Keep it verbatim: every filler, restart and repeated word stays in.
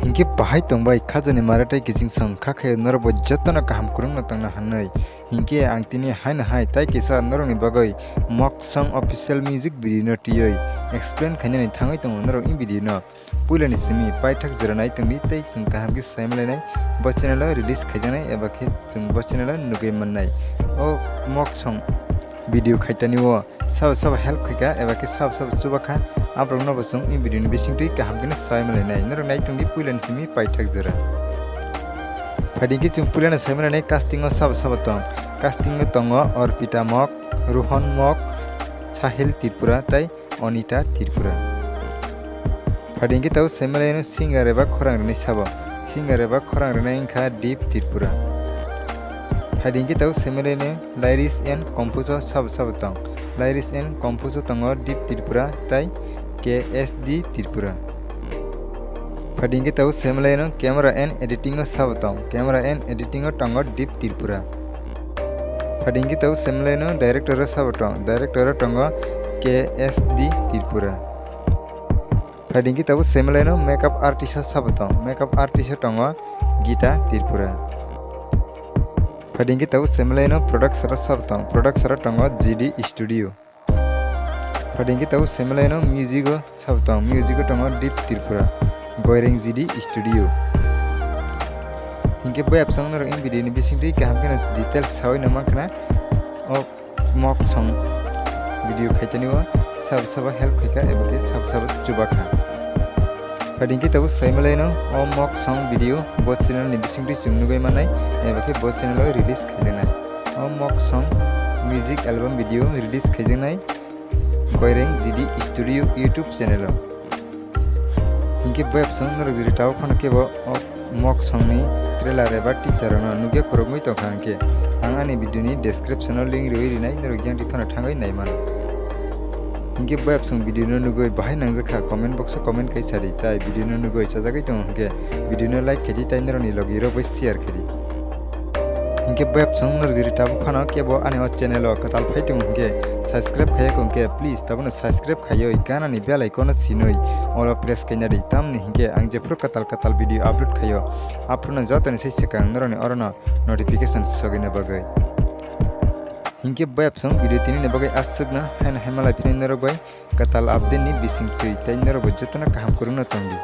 Hinkhe bahai tongbai khajani mara tei kiching song kha khe norokbo jotono kaham kwrwngno tongna hwnwi. Hinkhe ang tini haino hai tai kisa norokni bagwi Mok Song official music video no twiwi explain khainani thangwi tongo norok in video no. Puilani simi paithak jora nai tongdi tei chwng kaham khe sai malainai bo channel o release khaijaknai eba khe chwng bo channel o nugwi mannai. O Mok Song video khaitani o sabo sabo help khaika eba khe sabo sabo chubakha, aborokno bo chwng in video ni bisingtwi kaham khe sai malainai. Norok nai tongdi puilani simi paithak jora. Phaidi khe chwng puilano sai malainai casting o sabo sabo tong. Casting o tongo Orpita Mok, Rohan Mok, Sahil Tripura tei Onita Tripura. Phaidi khe tabuk sai malaino singer eba khorang rwnai sabo. Singer eba khorang rwnai wngkha Deep Tripura. Phaidi khe tabuk sai malaino lyrics and compose o sabo sabo tong. Lyrics and compose o tongo Deep Tripura tei K S D Tripura. Phaidi khe tabuk sai malaino camera and editing o sabo tong. Camera and editing o tongo Deep Tripura. Phaidi khe tabuk sai malaino director o sabo tong. Director o tongo K S D Tripura. Phaidi khe tabuk sai malaino makeup artist o sabo tong. Makeup artist o tongo Gita Tripura. Phaidi khe tabuk sai malaino producer o sabo tong. Producer o tongo G D Studio. Phaidi khe tabuk sai malaino music o sabo tong. Music o tongo Deep Tripura, Goireng G D Studio. Hinkhe bo apsong norok in video ni bisingtwi kaham kheno details sawi no mankha na. O Mok Song video khaitani o sabo sabo help khaika eba khe sabo sabo chubakha. Phaidi khe tabuk sai malaino o Mok Song video bo channel ni bisingtwi chwng nugwi mannai eba khe bo channel o release khaijaknai. O Mok Song music album video release khaijaknai Goireng G D Studio YouTube channel o. Hinkhe bo apsong norok jodi tabuk phano kebo o Mok Song ni trailer eba teaser rokno nugya khoroknwi tongkha hinkhe ang ani video ni description o link riwi rinai norok yang phano thangwi naimano. Hinkhe bo apsong video no nugwi bahai nangjakha comment box o comment kai sadi tai video no nugwi chajagwi tongo hinkhe video no like khaidi tai norok ni logi rok bai share khaidi. Hinkhe bo apsong norok jodi tabuk phano kebo ani o channel o kwtal phai tongo hinkhe subscribe khaiya kho hinkhe please tabukno subscribe khaiwi ganani bell icon no sinwi all o press khaina di tamni hinkhe ang jephru kwtal kwtal video upload khaio aphruno jotoni sai swkang norokni orono notification sogwina bagwi. Hinkhe bo apsong video tinini bagwi aswkno haino haimalai phini norok bai kwtal update ni bisingtwi tai norok bo jotono kaham kwrwngno tongdi.